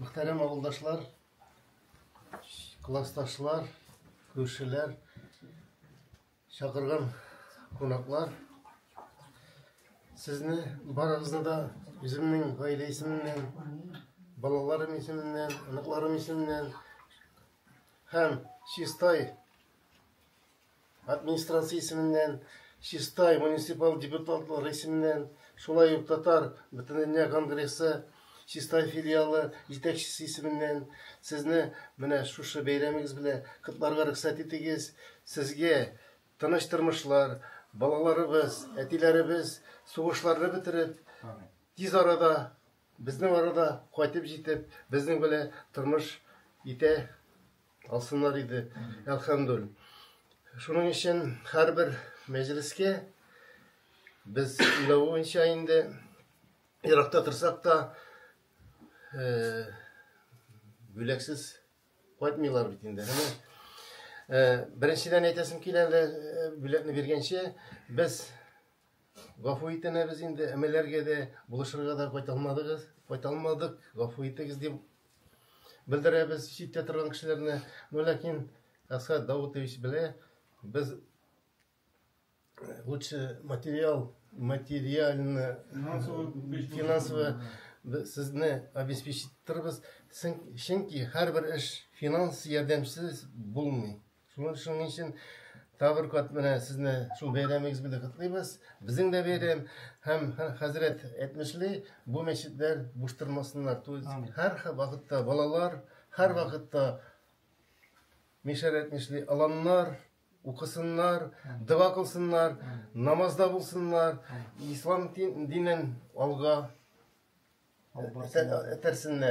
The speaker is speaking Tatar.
Мөхтәрәм авылдашлар, классташлар, күршеләр, чакырган кунаклар, сезне барыгызны да үземнең гаилә исеменнән, балаларым исеменнән, оныкларым исеменнән һәм Чистай администрация исеменнән, Чистай муниципаль депутатлары исеменнән, шулай ук Татар Бөтендөнья конгрессы Чистай филиалы җитәкчесе исеменнән сезне менә шушы бәйрәмегез белән котларга рөхсәт итегез. Сезгә тыныч тормышлар, балаларыбыз, әтиләребез сугышларны бетереп, тиз арада безнең арада кайтып җитеп, безнең белән тормыш итә алсыннар иде, әлхәмдүл. Шуның өчен һәрбер мәҗлескә без уйлау буенча инде еракта торсак та э, бүләксез кайтмыйлар бит инде. Әмма э, беренчедән әйтәсем килә әле э, бүләкне биргәнче без гафу итенәбез инде, әмәләргә дә, булышырга да кайта алмадыгыз, кайта алмадык, гафу итегез дип белдерәбез читтә торган кешеләрне. Но ләкин Әсхәт Даутович белә, без лучше материал, материально, финансово сезне обеспечить иттербез. Чөнки һәрбер эш финанс ярдәмсез булмый. Шуның өчен тагы бер кат менә сезне шул бәйрәмегез белән котлыйбыз. Безнең дә бәйрәм һәм хәзрәт әйтмешли, бу мәчетләр буш тормасыннар. То есть һәр вакытта балалар, һәр вакытта мишәр әйтмешли, аланнар укысыннар, дога кылсыннар, намазда булсыннар, ислам динен алга этәрсеннәр.